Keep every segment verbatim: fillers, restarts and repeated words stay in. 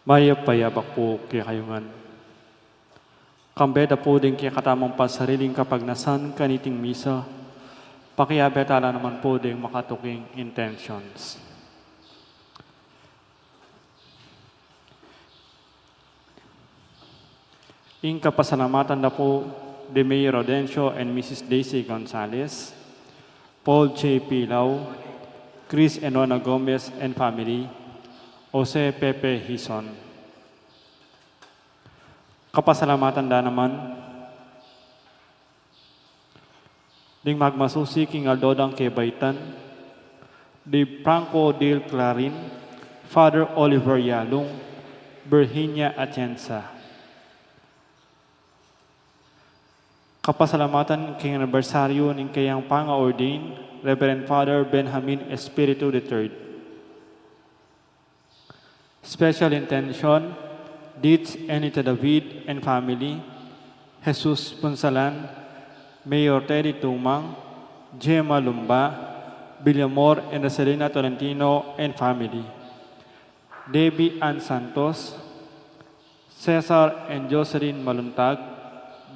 Mayap a yabak pu kekayu ngan. Kambe da pu ding kekatamung pansariling kapagnasan kaniting misa, pakiabe tala naman pu ding makatuking intentions. Ing kapasalamatan da pu di Mayor Rodencio and Missus Daisy Gonzalez, Paul J Pilau, Chris and Rona Gomez and family, Jose Pepe Hizon. Kapasalamatan da naman ding magmasusi king aldo dang kebaitan, di Franco Dil Clarin, Father Oliver Yalung, Virginia Atienza. Kapasalamatan king anibersaryu ning kayang panga-ordain, Reverend Father Benjamin Espiritu the third. Special intention, Deeds Enita David and family, Jesus Punsalan, Mayor Teddy Tumang, Gemma Lumba, Villamor and Roselina Tolentino and family, Debbie Ann Santos, Cesar and Jocelyn Maluntag,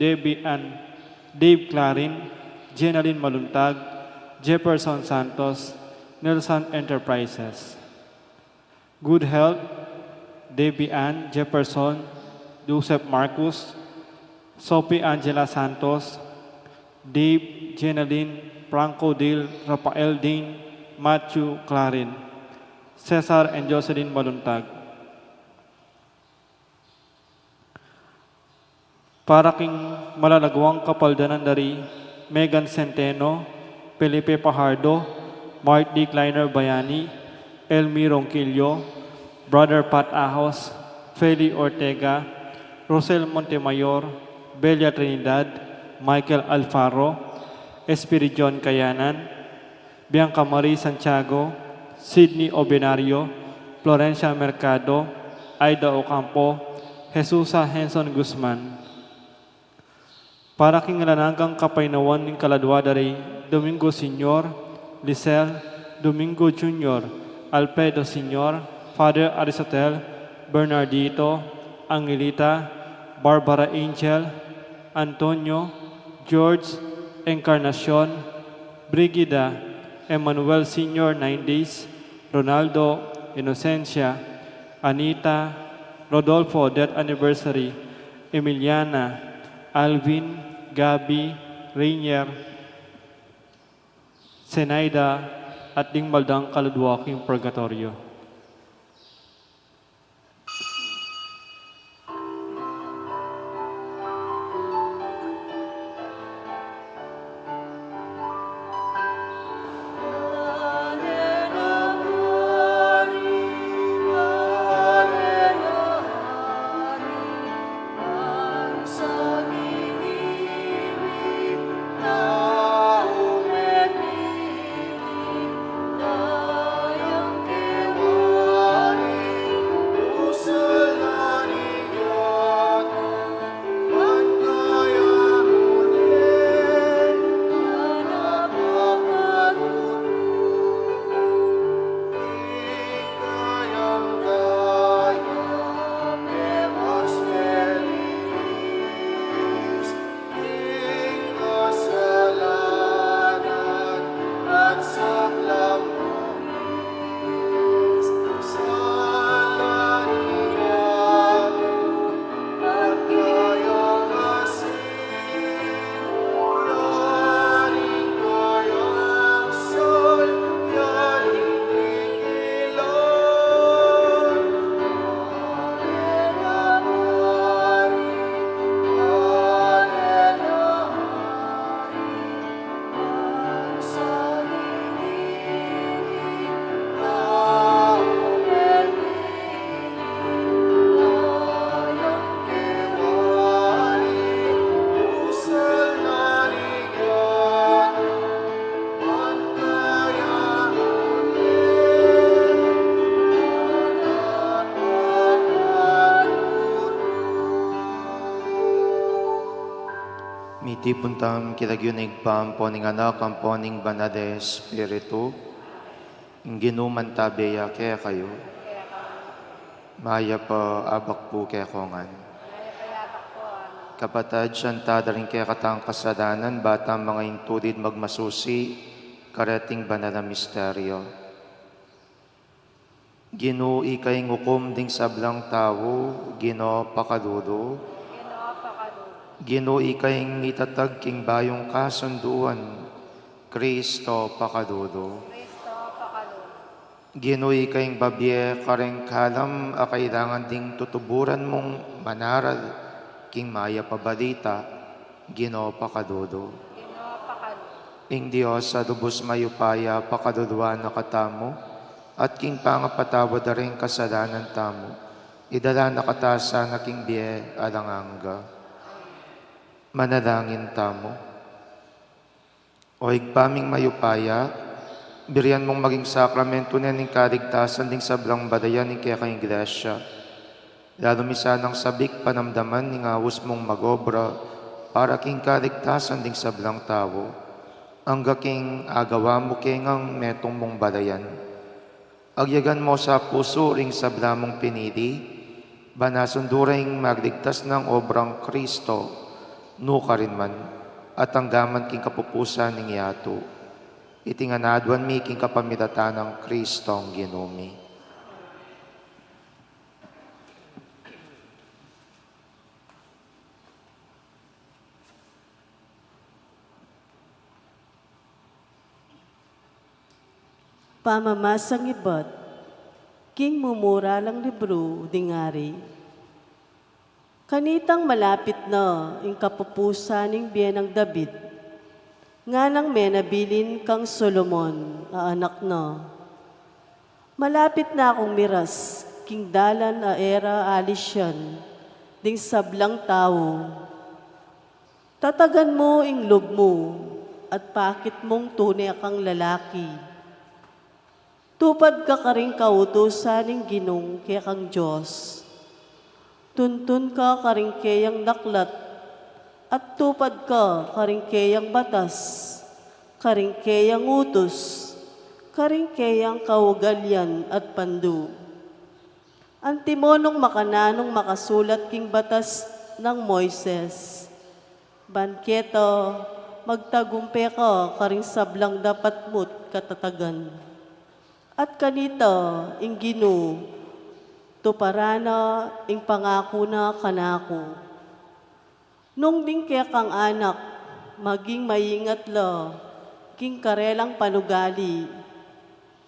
Debbie Ann, Dave Clarin, Jenalyn Maluntag, Jefferson Santos, Nelson Enterprises. Good health, Debbie Ann Jefferson, Joseph Marcus, Sophie Angela Santos, Dave, Jenalyn, Franco Dil, Rafael Dean, Matthew Clarin, Cesar and Jocelyn Maluntag. Para king malalaguang kapaldanan dari Megan Centeno, Felipe Fajardo, Mark D. Kleiner Bayani, Elmi Ronquillo, Brother Pat Ahos, Feli Ortega, Rosel Montemayor, Belia Trinidad, Michael Alfaro, Espiridion Kayanan, Bianca Marie Santiago, Sydney Obenario, Florencia Mercado, Aida Ocampo, Jesusa Henson Guzman. Para king alang anggang kapaynawan ning kaladua dari Domingo Senior, Lisel, Domingo Junior, Alfredo Senior, Father Aristotel, Bernardito, Angelita, Barbara Angel, Antonio, George, Encarnacion, Brigida, Emmanuel Senior nine days, Ronaldo, Inocencia, Anita, Rodolfo death anniversary, Emiliana, Alvin, Gabby, Rainier, Zenaida, at ding maldang kaladua king purgatoryo. Mitipun tamu king lagyu ning Ibpa, ampo ning Anak, ampo ning Banal a Espiritu. Ing Ginu mantabe ya kekayu. Mayap a abak pu kekongan. Kapatad, siyanta da ring kekatang kasalanan, ba tang manga intulid magmasusi kareting banal a misteryo. Ginu, ika ing ukum ding sablang tau, Ginu pakalulu. Ginu, ika ing mitatag king bayung kasunduan, Kristo pakalulu. Ginu, ika ing babie kareng kalam a kailangan ding tutuburan mung manaral king mayap a balita, Ginu pakalulu. Ing Dios a lubus mayupaya pakaluluan na katamu, at king pangapatawad da ring kasalanan tamu, idala na kata sana king bie alang angga. Manalangin tamu. O Ibpa ming mayupaya, birian mung maging sakramentu ne ning kaligtasan ding sablang balayan ning kekang Iglesia. Lalu mi sanang sabik panamdaman ning aus mung magobra para king kaligtasan ding sablang tau, angga king agawa mu kengang metung mung balayan. Agyagan mu sa pusu ring sabla mung pinili, ban asundu ring magligtas nang obrang Kristo, nukarin man, at angga man king kapupusan ning yatu. Iti ngan aduan mi king kapamilatan nang Kristong Ginu mi. Pamamasang ibat king mumuralang libru ding Ari. Kanitang malapit na ing kapupusan ning bie nang David, nganang menabilin kang Solomon a anak na. Malapit na kung miras king dalan a e ra alisian ding sablang tau. Tatagan mu ing lub mu, at pakit mung tune kang lalaki. Tupad ka karing kautusan ning Ginung kekang Dios. Tuntun ka karing keyang daklat, at tupad ka karing keyang batas, karing keyang utus, karing keyang kaugalian at pandu. Antimo nung makananung makasulat king batas nang Moises, ban keta magtagumpe ka karing sablang dapat mut katatagan. At kanita ing Ginu, tuparan na ing pangaku na kanaku. Nung ding kekang anak maging maingat la king karelang panugali,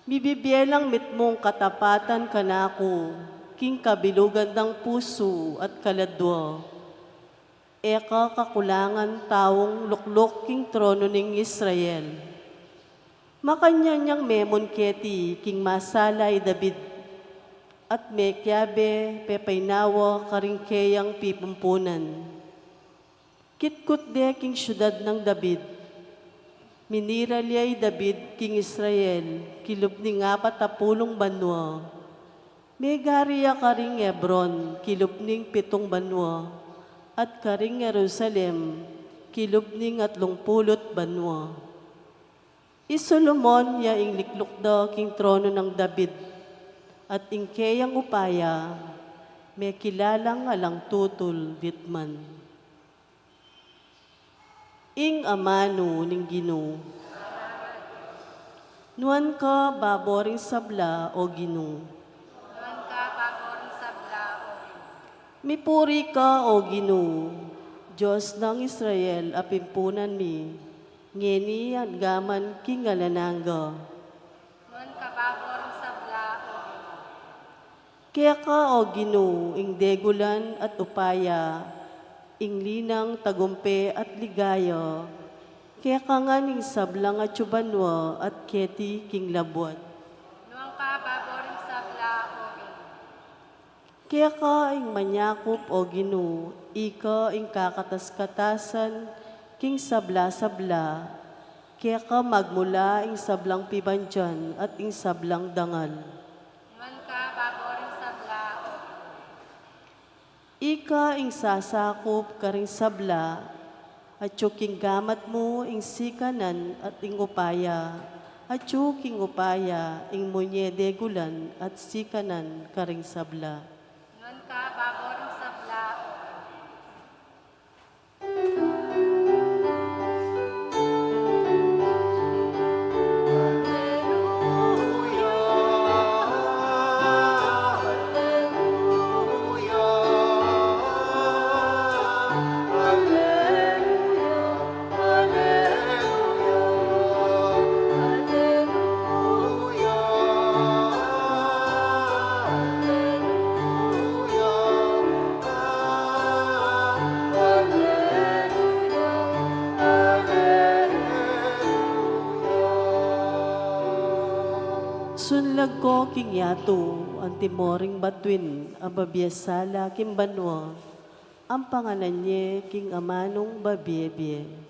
mibibie lang mitmung katapatan kanaku king kabilugan dang pusu at kaladua. E ka kakulangan taung lukluk king trono ning Israel. Makanyan yang memun keti king masala i David, at mekiabe pepainawa karing keyang pipumpunan. Kitkut de king siudad nang David. Miniral ya i David king Israel kilub ning apat a pulung banua. Megari ya karing Hebron kilub ning pitung banua, at karing Jerusalem kilub ning atlung pulut banua. I Solomon ya ing likluk da king trono nang David, at ing keyang upaya mekilalang alang tutul ditman. Ing amanu ning Ginu. Nuan ka babo ring sabla, o Ginu. Nuan ka babo ring sabla, o Ginu. Mipuri ka, o Ginu, Dios nang Israel a pimpunan mi, ngeni at angga man king alang angga. Nuan ka babo ring sabla, o Ginu. Keka, o Ginu, ing degulan at upaya, ing linang, tagumpe at ligaya. Keka ngan ing sablang atyu banua at keti king labuad. Nuan ka babo ring sabla, o Ginu. Keka ing manyakup, o Ginu, ika ing kakatas-katasan king sabla-sabla. Keka magmula ing sablang pibandian at ing sablang dangal. Nuan ka babo ring sabla, o Ginu. Ika ing sasakup karing sabla, atyu king gamat mu ing sikanan at ing upaya, atyu king upaya ing munye degulan at sikanan karing sabla. Lagko king yatu, antimo ring batuin a babie sala king banua, ampanganan ye king amanung babie-bie.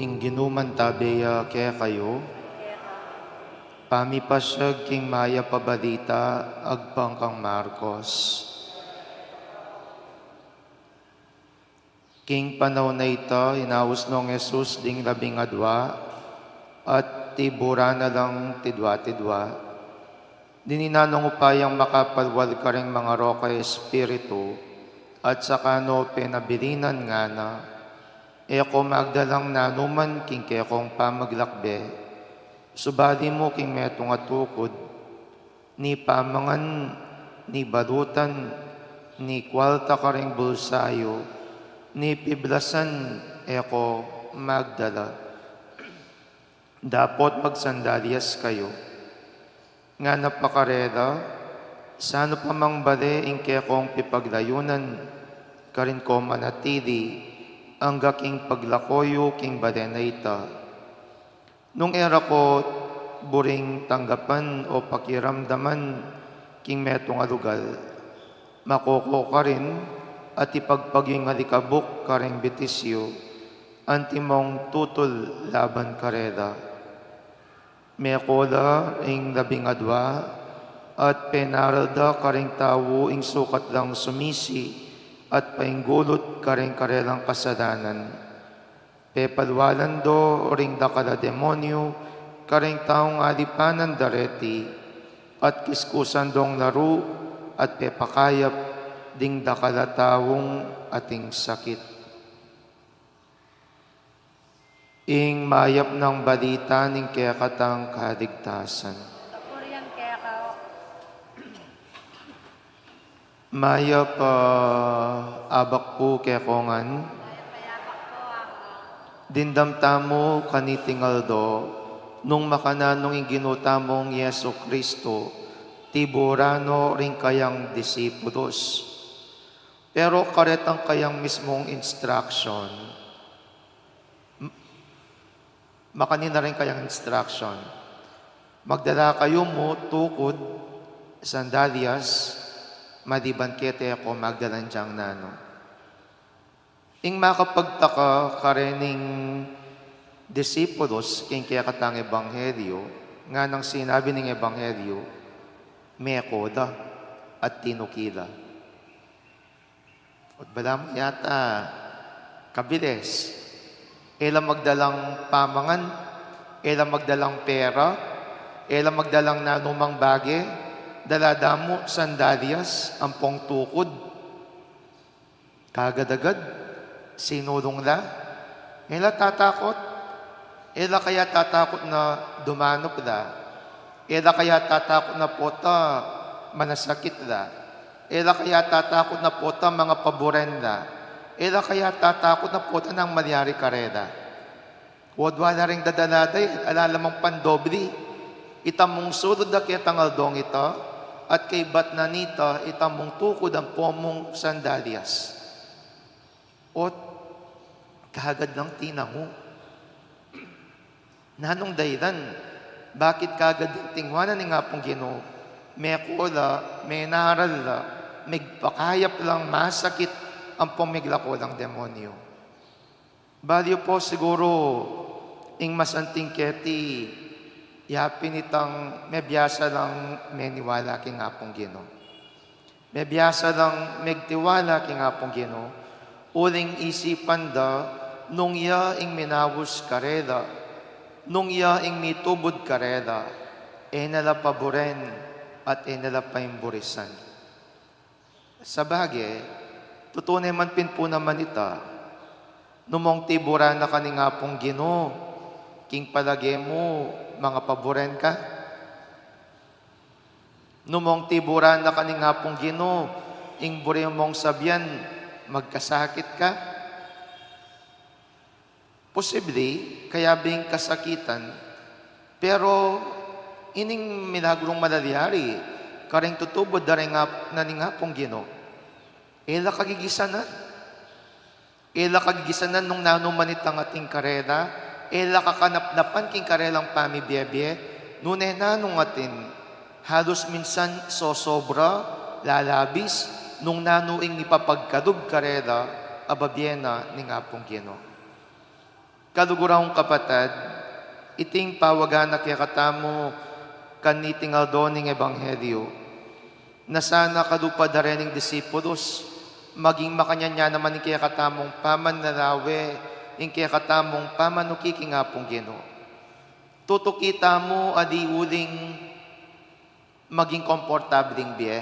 Ing Ginu mantabe ya kekayu. Pamipasiag king mayap a balita agpang kang Marcos. King panaun a ita, inaus nong Jesus ding labing adua, at tiburan na lang tidua-tidua. Dininan nong upayang makapalwal karing mangarok a espiritu, at saka no penabilinan ngana, e ko magdalang nanuman king kekong pamaglakbe, subali mu king metung a tukud, ni pamangan, ni balutan, ni kwalta karing bulsa yu, ni piblasan e ko magdala. Dapot magsandalyas kayu. Ngana pa karela, sanu pa mang bale ing kekong pipaglayunan, karin ko manatili, angga king paglako yu king bale na ita. Nung e ra ko buring tanggapan o pakiramdaman king metung a lugal, makoko karin at ipagpag yu ing alikabuk karing bitis yu, antimong tutul laban karela. Meko la ing labing adua, at penaral da karing tau ing sukat lang sumisi at painggulut karing karelang kasalanan. Pepalwalan do ring dakal a demonyu karing taung alipanan da reti, at kiskusan dong laru at pepakayap ding dakal a taung ating sakit. Ing mayap nang balita ning kekatang kaligtasan. Kapurian keka, o Mayap a abak pu kekongan. Mayap a abak pu, Among. Dimdam tamu kaniting aldo, nung makananu ing Ginu tamung Jesucristo, tiburan no ring kayang disipulus. Pero karetang kayang mismung instruction, makanyan na ring kayang instruction. Magdala kayu mu tukud, sandalyas, maliban keti e ko magdalan diyang nanu. Ing makapagtaka karening disipulus king kekatang ebanghelyu, nganang sinabi ning ebanghelyu, meko la at tinuki la. Ot balamu yata, kabilis. E la magdalang pamangan, e la magdalang pera, e la magdalang nanumang bage, dala da mu sandalyas ampong tukud. Kagad-agad, sinulung la. E la tatakut. E la kaya tatakut na dumanup la. E la kaya tatakut na pota manasakit la. E la kaya tatakut na pota mangapaburen la. E la kaya tatakut na pota nanu ing malyari karela. Wadwa la ring dadala da, ala la mang pandobli. Ita mung sulud a ketang aldong ita, at kaybat na nita, ita mung tukud ampong sandalyas. Ot kagad lang tinangu. Nanung dahilan? Bakit kagad lang tinguanan ning Apung Ginu? Meko la, menaral la, migpakayap lang masakit ampong miglako lang demonyu. Balu yu pu siguru ing masanting keti, yapin itang mebiasa lang meniwala king Apung Ginu. Mebiasa lang migtiwala king Apung Ginu, uling isipan da nung iya ing minaus karela, nung iya ing mitubud karela, e na la paburen at e na la paimburisan. Sabage, tutu ne man pin pu naman ita, Numong tiburan na ka ning Apung Ginu, king palage mu, mangapaburen ka? Numong tiburan na ka ning Apung Ginu, ing buri mung sabian, magkasakit ka? Posible, kayabe ing kasakitan, pero ining milagrung malalyari, karing tutubud da ring ap-, na ning Apung Ginu, e la kagigisanan. E la kagigisanan nung nanu man itang atin karela, e la kakanapnapan king karelang pamibie-bie, nune nanung atin, halus minsan sosobra, lalabis, nung nanu ing ipapagkalub karela, a babie na ning Apung Ginu. Kaluguran kung kapatad, iting pawaga na kekatamu kaniting aldo ning ebanghelyo, na sana kalupa da rin ning disipulus, maging makanyan ya naman ing kekatamung pamanlalawe, ing kekatamung pamanuki king Apung Ginu. Tutuki tamu ali uling maging komportabling bie?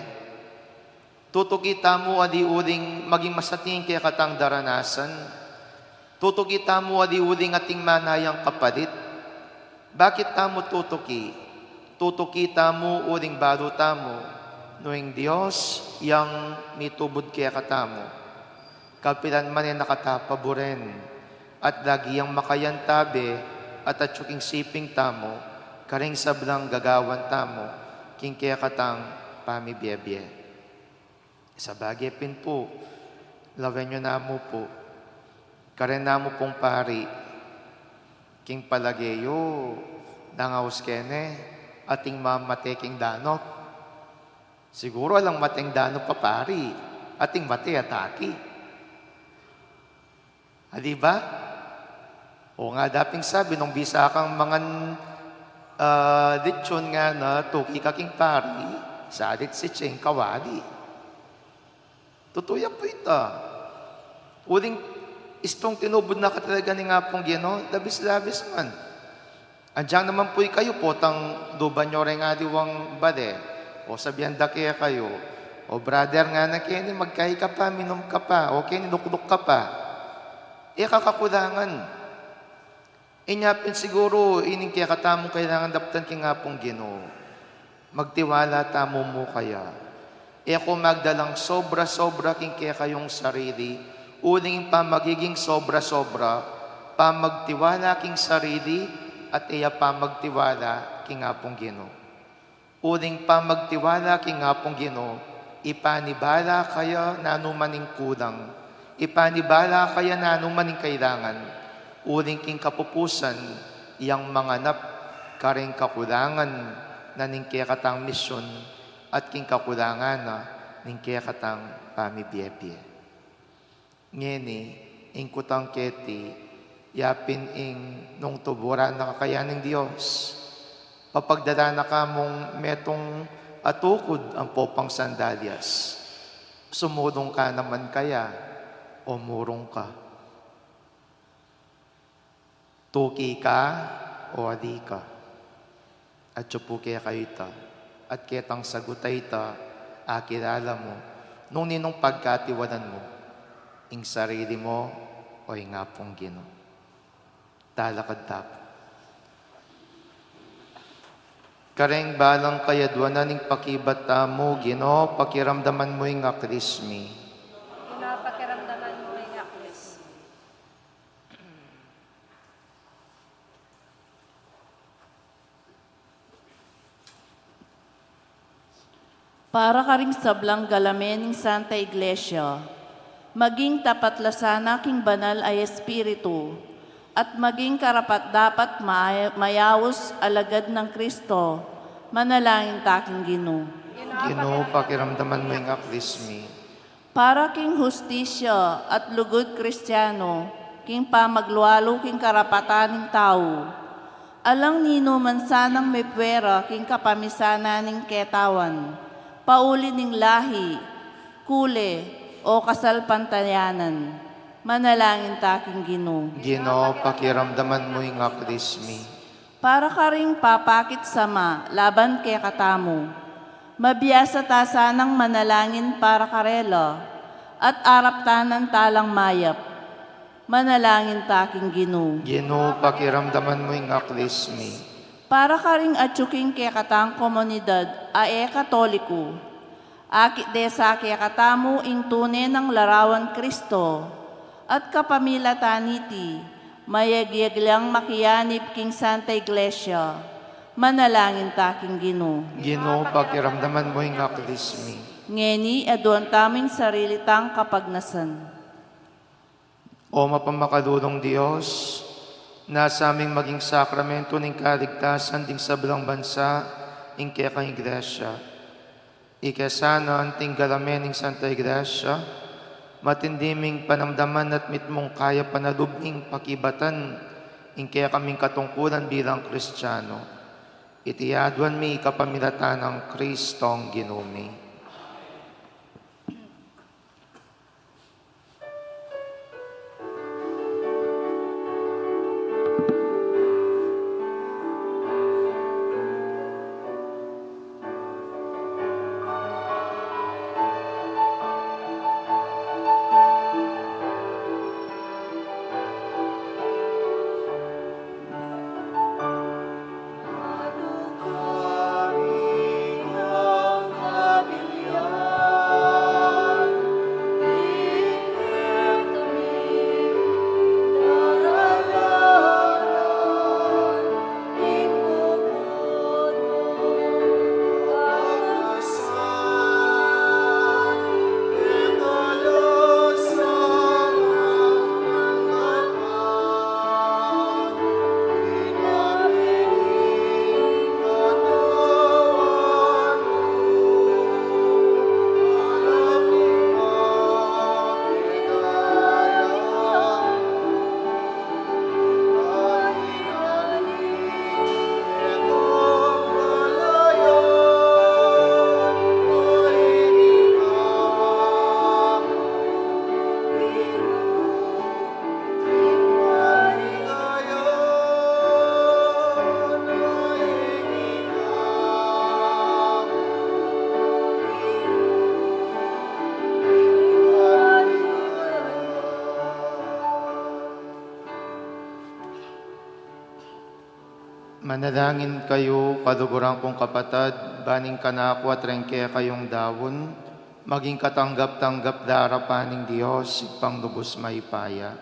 Tutuki tamu ali uling maging masati ing kekatang daranasan? Tutuki tamu ali uling ating manayang kapalit? Bakit tamu tutuki? Tutuki tamu uling balu tamu, nu ing Dios yang mitubud kekatamu, kapilan man e na ka ta paburen, at lagi yang makayantabe at atyu king siping tamu, karing sablang gagawan tamu, king kekatang pamibie-bie. Sabage pin pu, lawen yu namu pu, karen namu pung pari, king palage yu, nangaus kene, ating mamate king dano. Siguru alang mateng dano pa pari, ating mate atake. Ali ba? O nga daping sabi, nung bisa kang mangan, ah, lechon ngana, tuki ka king pari, salit sitse ing kawali. Tutu ya pu ita. Uling istung tinubud na ka talaga ning Apung Ginu, labis-labis man. Andiyan naman pu ikayu, potang luban yu reng aliwang bale, o sabian da kekayu, "O brother," ngana keni, "magkai ka pa, minum ka pa, o keni lukluk ka pa." E ka kakulangan. Inya pin siguru, ining kekatamung kailangan daptan king Apung Ginu. Magtiwala tamu mu kaya. E ko magdalang sobra-sobra king kekayung sarili, uling ing pamagiging sobra-sobra, pamagtiwala king sarili, at e ya pamagtiwala king Apung Ginu. Uling pamagtiwala king Apung Ginu, ipanibala kaya nanu man ing kulang, ipanibala kaya nanu man ing kailangan, uling king kapupusan, yang manganap karing kakulangan na ning kekatang misyon at king kakulangan na ning kekatang pamibie-bie. Ngeni, ing kutang keti, yapin ing nung tuburan na ka kaya ning Dios, papagdalan na ka mung metung a tukud ampo pang sandalyas. Sumulung ka naman kaya, o murung ka? Tuki ka o ali ka? Atyu pu kekayu ita, at ketang sagut a ita, akilala mu nung ninung pagkatiwalan mu, ing sarili mu o ing Apung Ginu. Talakad ta pu. Kareng balang kayadwanan ing pakibat tamu, Ginu, pakiramdaman mu ing aklis mi. Ginu, pakiramdaman mu ing aklis mi. Para karing sablang galamen ning Santa Iglesia, maging tapat la sana king Banal a Espiritu, at maging karapat-dapat ma-, mayaus a lagad nang Kristo, manalangin ta king Ginu. Ginu, pakiramdaman mu ing aklis mi. Para king hustisya at lugud Kristiano, king pamaglualu king karapatan ning tau. Alang ninu man sanang mepuera king kapamisanan ning ketawan, pauli ning lahi, kule, o kasalpantayanan. Manalangin ta king Ginu. Ginu, pakiramdaman mu ing aklis mi. Para karing papakit sama laban kekatamu, mabiasa ta sanang manalangin para karela, at araptanan ta lang mayap. Manalangin ta king Ginu. Ginu, pakiramdaman mu ing aklis mi. Para karing atyu king kekatang komunidad a e Katoliku, akit de sa kekatamu ing tune nang larawan Kristo, at kapamilatan niti, mayagyag lang makianib king Santa Iglesia. Manalangin ta king Ginu. Ginu, pakiramdaman mu ing aklis mi. Ngeni, aduan tamu ing sarili tang kapagnasan. O mapamakalulung Dios, nasa ming maging sakramento ning kaligtasan ding sablang bansa ing kekang Iglesia. Ika sana anting galamen ning Santa Iglesia, matindi ming panamdaman at mitmung kaya panalub ming pakibatan ing kekaming katungkulan bilang Kristiano. Iti aduan mi kapamilatan nang Kristong Ginu mi. Manalangin kayu, kaluguran kung kapatad, ban ing kanaku at ring kekayung daun, maging katanggap-tanggap darapan ning Dios, Ibpang lubus mayupaya.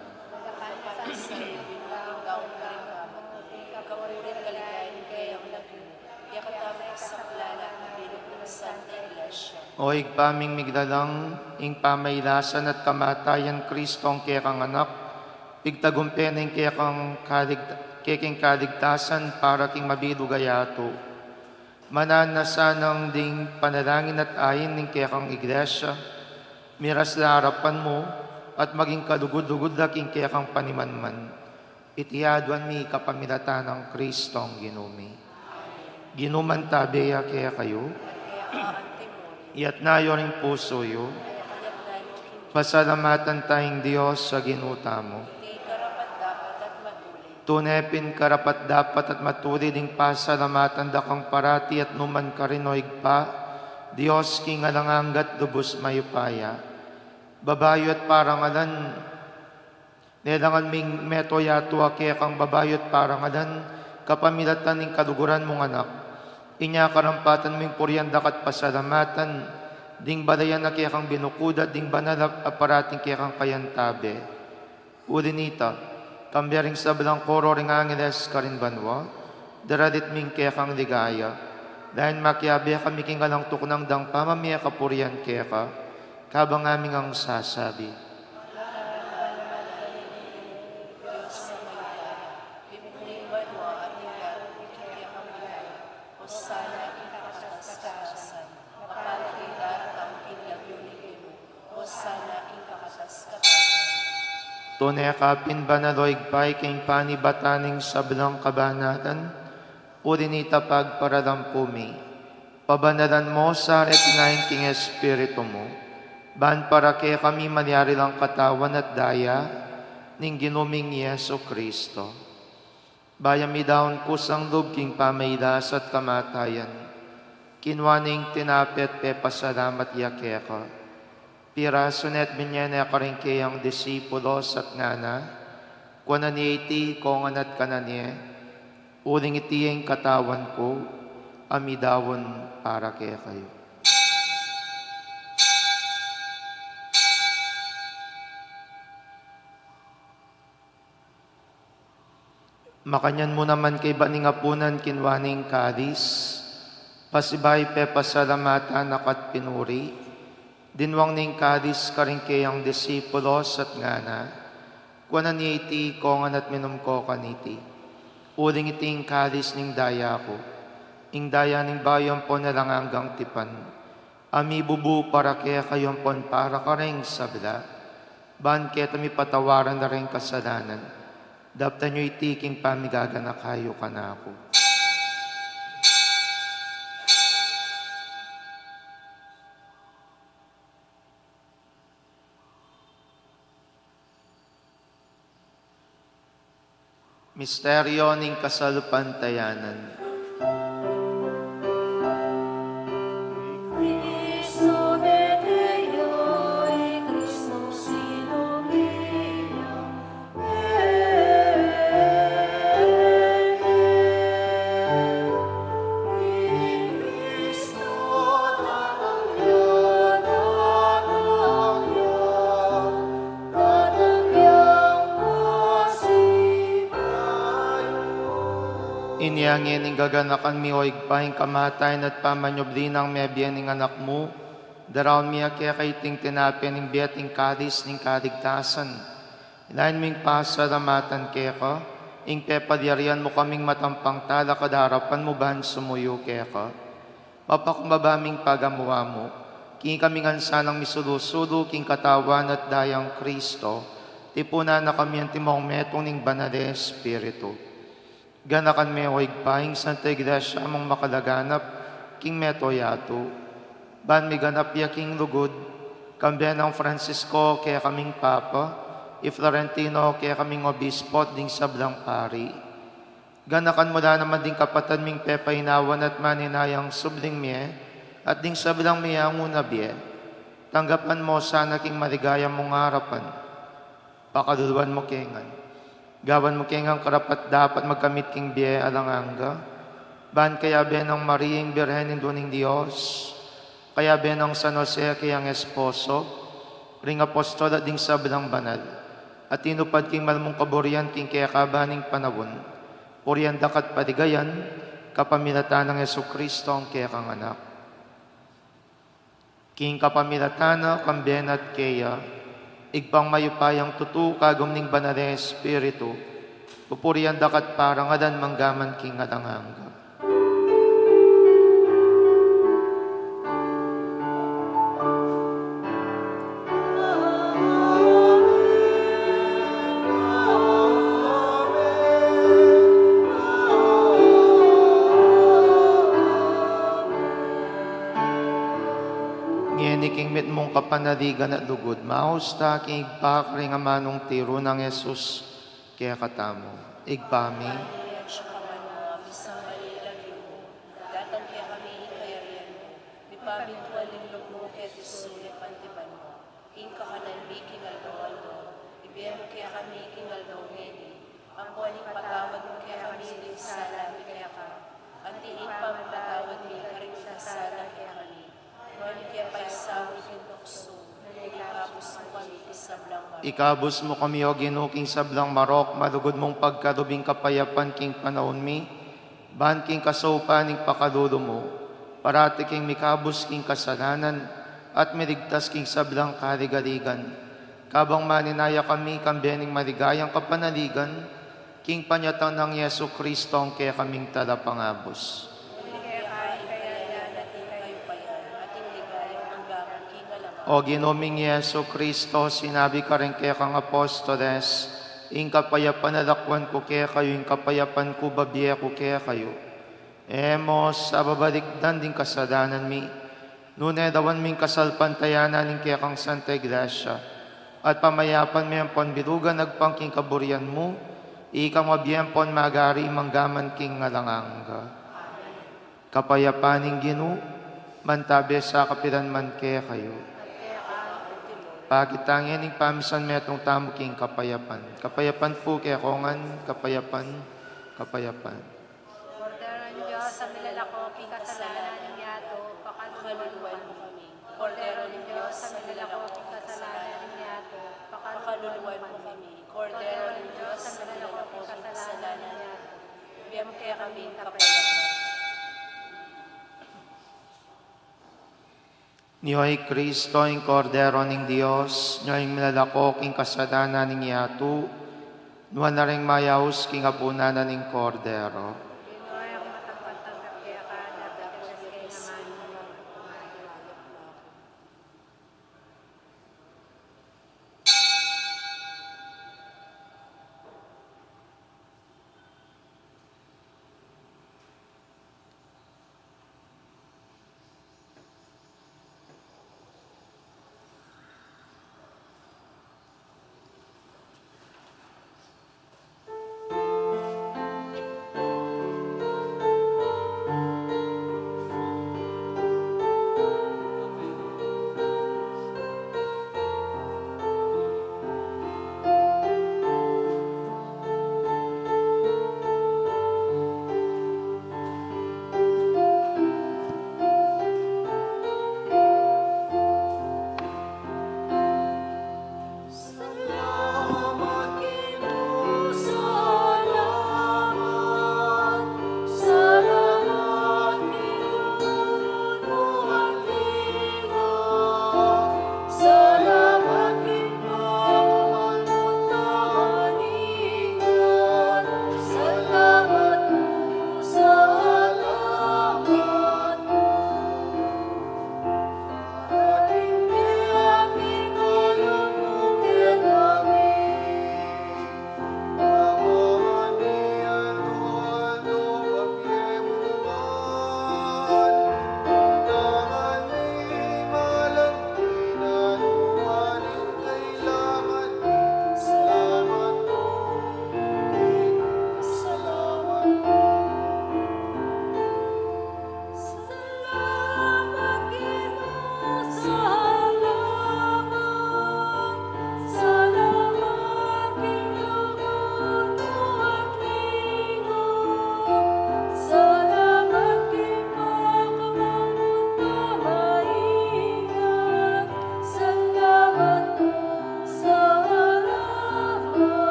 O Ibpa ming miglalang, ing pamailasan at kamatayan Kristong kekang Anak, pigtagumpe na ing kekang kalig-, keking kaligtasan para king mabilug a yatu. Mananu na sanang ding panalangin at ain ning kekang Iglesia, miras la arapan mu, at maging kalugud-lugud la king kekang panimanman. Iti aduan mi kapamilatan nang Kristong Ginu mi. Ginu mantabe ya kekayu. Iyatas yu ring pusu yu. Pasalamatan taya ing Dios a Ginu tamu. Tune pin karapat-dapat at matulid ing pasalamatan da kang parati at nukarin man, O Ibpa, Dios king alang angga at lubus mayupaya. Babayu at parangalan, lelangan ming meto yatu a kekang babayu at parangalan, kapamilatan ning kaluguran mung Anak. Inya karampatan ming purian da ka at pasalamatan, ding balayan a kekang binukud at ding banal a parating kekang kayantabe. Uli nita, kambe ring sablang koro ring angeles karin banua, daralit ming kekang ligaya. Dayun makiabe kami king alang tuknang dang pamamie kapurian keka, kabang ngaming sasabi. Hosana king kakatas-katasan. Mapalad ing daratang king lagyu ning Ginu. Hosana king kakatas-katasan. Tune ka pin banal, O Ibpa, ika ing panibatan ning sablang kabanalan, uli nita pagparalampu mi. Pabanalan mu sa ring ain king Espiritu mu, ban para kekami malyari lang katawan at daya ning Ginu ming Jesu Kristo. Bayu mi daun kusang lub king pamailas at kamatayan, kinua ne ing tinape at pepasalamat ya keka. Pirasu ne at binye ne karing keyang disipulos at ngana, Kuanan ye iti kongan at kanan ye, uling iti ing katawan ku, a midaun para kekayu. Makanyan mu naman kaybat ning apunan kinua ne ing kalis, pasibayu pepasalamatan na ka at pinuri, dinwang ne ing kalis karing keyang disipulos at ngana, kuanan ye iti kongan at minum ko kaniti. Uling iti ing kalis ning daya ku, ing daya ning bayu ampon alang anggang tipan, a mibubu para kekayu ampon para kareng sabla, ban keta mipatawaran la reng kasalanan. Daptan yu iti king pamigaganaka yu kanaku. Misteryo ning kasalpantayanan. Inya ngeni gaganakan mi, o Ibpa, ing kamatayan at pamanyubli nang mebie ning Anak mu, daraun mi ya keka iting tinape ning bie at ing kalis ning kaligtasan. Inain ming pasalamatan keka, ing pepalyarian mu kaming matampang talakad king arapan mu ban sumuyu keka. Mapakumbaba ming pagamuan mu, king ikami ngan sanang misulu-sulu king katawan at dayang Kristo, tipunan na kami antimong metung ning Banal a Espiritu. Ganakan me, o Ibpa, ing Santa Iglesia mung makalaganap king mabilug a yatu, ban miganap ya king lugud, kambe nang Francisco kekaming Papa, i Florentino kekaming Obispo, at ding sablang pari. Ganakan mu la naman ding kapatad ming pepainawan at maninayang subling mie, at ding sablang mie a nguna bie. Tanggapan mu la sana king maligaya mung arapan. Pakaluluan mu ke ngan. Gawan mu ke ngan karapat-dapat magkamit king bie alang angga. Ban kayabe nang Maria ing Birhen Indu ning Dios, kayabe nang San Jose keyang esposo, ring apostol at ding sablang banal, a tinupad king mal mung kaburian king kekaban ning panaun, purian da ka at paligayan, kapamilatan nang Jesucristo a kekang Anak. King kapamilatan na, kambe na at keya, Ibpang mayupayang tutu, kagum ning Banal a Espiritu, pupurian da ka at parangalan manggaman king alang angga. Ngeni king mitmung kapanaligan at lugud, maus ta king Ibpa karing amanung tiru nang Jesus kekatamu. Ibpa mi, atiu ka banua, misamban ya ing lagyu mu, datang kekami ing kayarian mu, mipamintuan ing lub mu keti sulip anti banua. Ing kakanan mi king aldo-aldo, ibie mu kekami king aldo ngeni, ampon ipatawad mu kekami ding sala mi keka, anti ing pamamatawad mi karing mikasala kekami. Nune e mu ke paisaul king tuksu, nune ikabus mu kami king sablang marok. Ikabus mu kami, O Ginu, king sablang marok, malugud mung pagkalub ing kapayapan king panaun mi, ban king kasaupan ning pakalulu mu, parati kaming mikabus king kasalanan, at miligtas king sablang kaligaligan. Kabang maninaya kami kambe ning maligayang kapanaligan, king panyatang nang Jesucristo a kekaming Talapangabus. Uling keka ing kayarian at ing kayupayan, at ing ligaya manggaman king alang angga. O Ginu ming Jesucristo, sinabi mu karing kekang apostoles, ing kapayapan lakwan ku kekayu, ing kapayapan ku bibie ku kekayu. E mu sa babalikdan ding kasalanan mi, nune lawan mu ing kasalpantayanan ning kekang Santa Iglesia, at pamayapan me ampon bilugan agpang king kaburian mu, ika a mabie ampon magari manggaman king alang angga. Kapayapan ning Ginu, mantabe sa kapilan man kekayu. Pakit tang ing pamisan metung tamu king kapayapan. Kapayapan pu kekongan, kapayapan, kapayapan. Kordero ning Dios, a milalako king kasalanan ning yatu, pakaluluan mu kami. Kordero ning Dios, a milalako king kasalanan ning yatu, pakaluluan mu kami. Kordero ning Dios, a milalako king kasalanan ning yatu, ibie mu kekami ing kapayapan. Nyo i Kristo, ing Kordero ning Dios, nyo ing milalako king kasalanan ning yatu, nuan la ring mayaus king apunan na ning Kordero.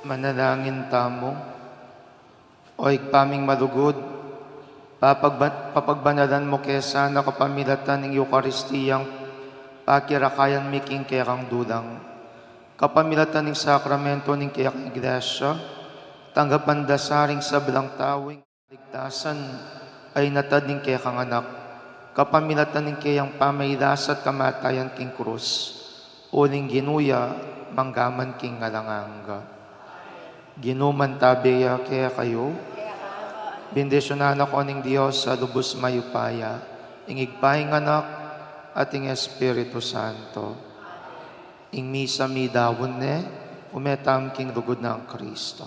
Manalangin tamu. O Ibpa ming malugud, papagba-, papagbanalan mu ke sana kapamilatan ning Eukaristiyang pakirakayan mi king kekang dulang. Kapamilatan ning sakramento ning kekang Iglesia, tanggapan da sa ring sablang tau ing kaligtasan a inatad ning kekang Anak. Kapamilatan ning keyang pamailas at kamatayan king krus, uling Ginu ya mangga man king alang angga. Ginu mantabe ya kekayu. Bendisyunan na ko ning Dios a lubus mayupaya, ing Ibpa, ing Anak, at ing Espiritu Santo. Ing misa midaun ne, ume tamu king lugud nang Kristo.